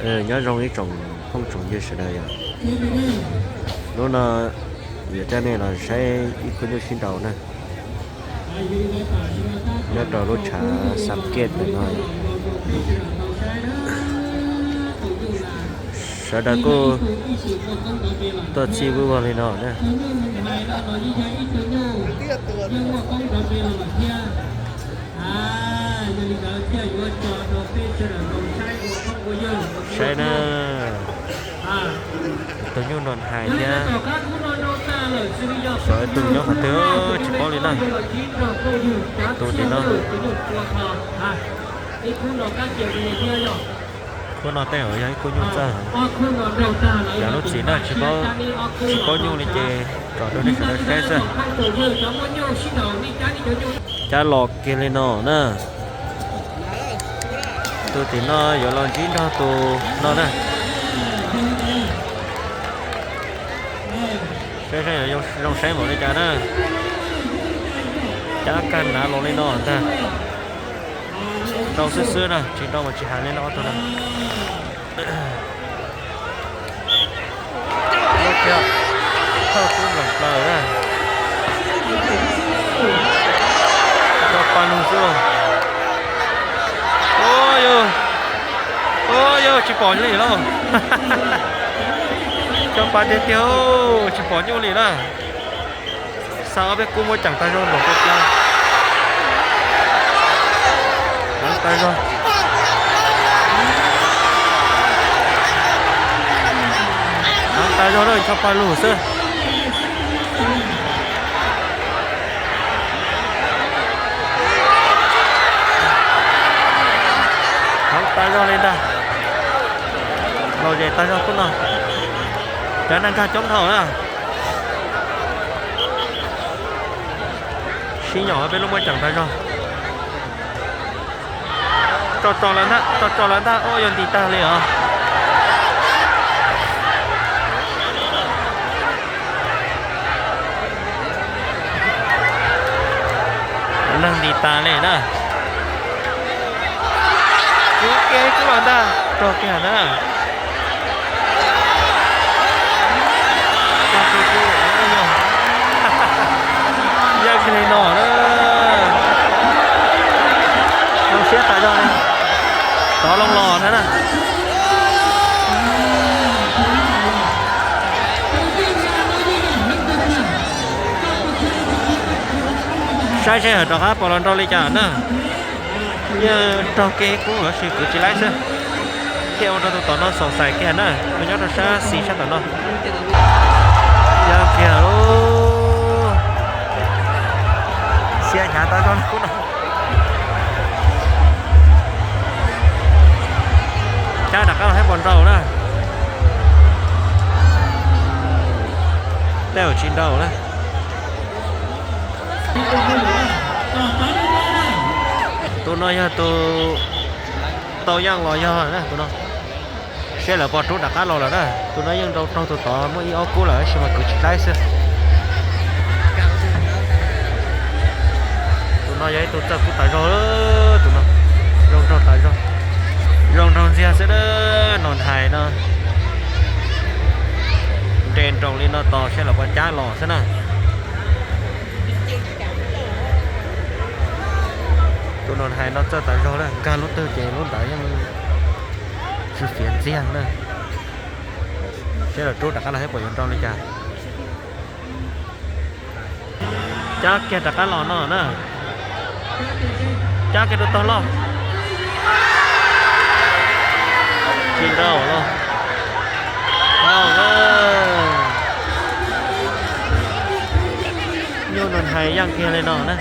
Nyob zoo ib tsoom phooj tsoom ywg sawv daws yom. Hnub no yuav coj nej los saib ib khub nyuj sib nraus na. Nyob rau lub tshav Xam Kiaj ntawm no. Sawv daws kuj tuaj txij vwj vog li no na. Saib na, tus nyuj no hais thiab, xyov tus nyob qhov twg tsis paub li na. Tus tim no, khub no tej zaum yog ib khub nyuj txawj. Yog lub txim na, tsis paub, tsis paub nyuj li ces tso rau nej sawv daws saib xwb. Cab los kiag li no na. Tus tim no yuav los ntsib nrog tus no na. Saib saib yuav zoo saib npaum li cas na. Cab kag nav los li no ntag. Nrau xwb xwb na, tsis nrau mas tsis hais li no ob tug na. Thawj kub nplees plaws na. Cov pa lug xwb. Ua yog, ua yog tsis pom li lauj. Cov pa tiag tiag, tsis pom nyuj li na. Xa ob peb kub muab ceem tag zog npaum ko plaws. Heev tag zog. Heev tag zog na, tso pa lug xwb. Heev tag zog li ntag. Laus zes tag zog khub no. Cov neeg nkag coob dhau na. Sib nyaum peb lub muab ceem tag zog. Tso tso lawm ntag, tso tso lawm ntag, ua yog nti tag li os. Neeg nti tas li na. Kub kiag kub los ntag, rog kiag na. Yaj kiag li no na. Zoo siab tas zog li. Tov loo los ntag na. Saib seb hawm rov qab puas los nrau li cas na. Yeej raug kev kub lossis kwv tsis laib xwb. Thiaj ua rau tus tom no xoom xais kiag na, nws nyob rau sab xis sab tom no. Yog kiag lub xiab hnyav tau zog kub no. Cab rov qab los saib puas nrau na. Tej zaum tsis nrau na. Tus no yog tus tau yaj los yog tus no. Seb lawv puas rub rov qab los lawm na. Tus no yeej nrau raug tus tod muaj ib ob kub lawm tab sis mas kwv tsis laib xwb. Tus no yog ib tug txawj kub tas zog, tus no zoo nraug tas zog, zoo nraug ntxiag xwb na. Nom hais no nres nroos li no tos seb lawv puas cab los xwb na. Tus nom hais no txawj tas zog na, nkag lub twg ces lub ntawd yeej tsw fiav ntxiag na. Seb lawv rub rov qab los saib puas yuav nrau li cas. Cab kiag rov qab los no na. Cab kiag rau tog loj. Tsis nrau los. Nrau na. Nyuj nom hais yaj kiag li no na.